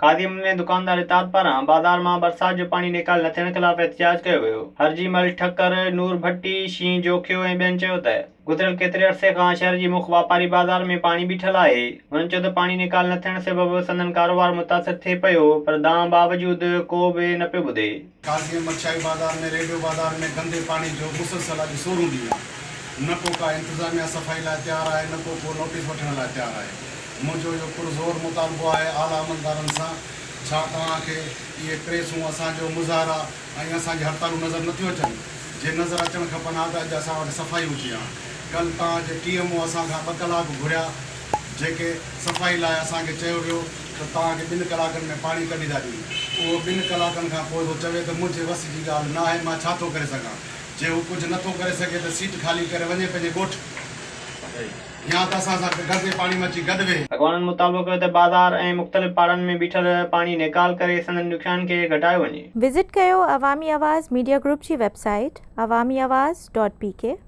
قاضي احمد ۾ دڪاندار اتحاد پاران بازار مان برسات جو پاڻي نيڪال نه ٿيڻ خلاف احتجاج ڪيو ويو. هرجي مل ٺڪر، نور ڀٽي، شينهن جوکيو ۽ ٻين چيو ته گذريل ڪيتري عرصي کان شهر جي مک واپاري بازار ۾ پاڻي بيٺل آهي. هنن چيو ته پاڻي نيڪال نه ٿيڻ سبب سندن ڪاروبار متاثر ٿئي پيو پر دانهن باوجود ڪو به نه پيو ٻڌي. قاضي احمد شاهي بازار ۾ ريڊيو بازار ۾ گندي پاڻي جو مسلسل اڄ سورهون ڏينهن آهي نه ڪو ڪا انتظاميا صفائي لاء تيار آهي نه ڪو ڪو نوٽيس وٺڻ لاء تيار آهي منهنجو اهو پرزور مطالبو آهي اعليٰ عملدارن سان ڇا توهان کي اهي پريسون اسان جو مظاهرا ۽ اسان جي هڙتالون نظر نٿيون اچن جي نظر اچڻ کپن ها ته اڄ اسان وٽ صفائي هجي ها ڪلهه توهان جي ٽي ايم او اسان کان ٻه ڪلاڪ گهريا جيڪي صفائي لاء اسان کي چيو ويو ته توهان کي ٻن ڪلاڪن ۾ پاڻي ڪڍي ٿا ڏيون. اهو ٻن ڪلاڪن کان پوء ٿو چوي ته منهنجي وس جي ڳالهه نه آهي، مان ڇا ٿو ڪري سگهان. جي هو ڪجهه نه ٿو ڪري سگهي ته سيٽ خالي ڪري وڃي پنهنجي ڳوٺ يا ته اسان سان گندي پاڻي ۾ اچي گڏ ويهي. اڳواڻن مطالبو ڪيو ته بازار ۽ مختلف پاڙن ۾ بيٺل پاڻي نيڪال ڪري سندن ڏکيائين کي گهٽايو وڃي. وزٽ ڪيو عوامي آواز ميڊيا گروپ جي website Awami Awaz dot P K.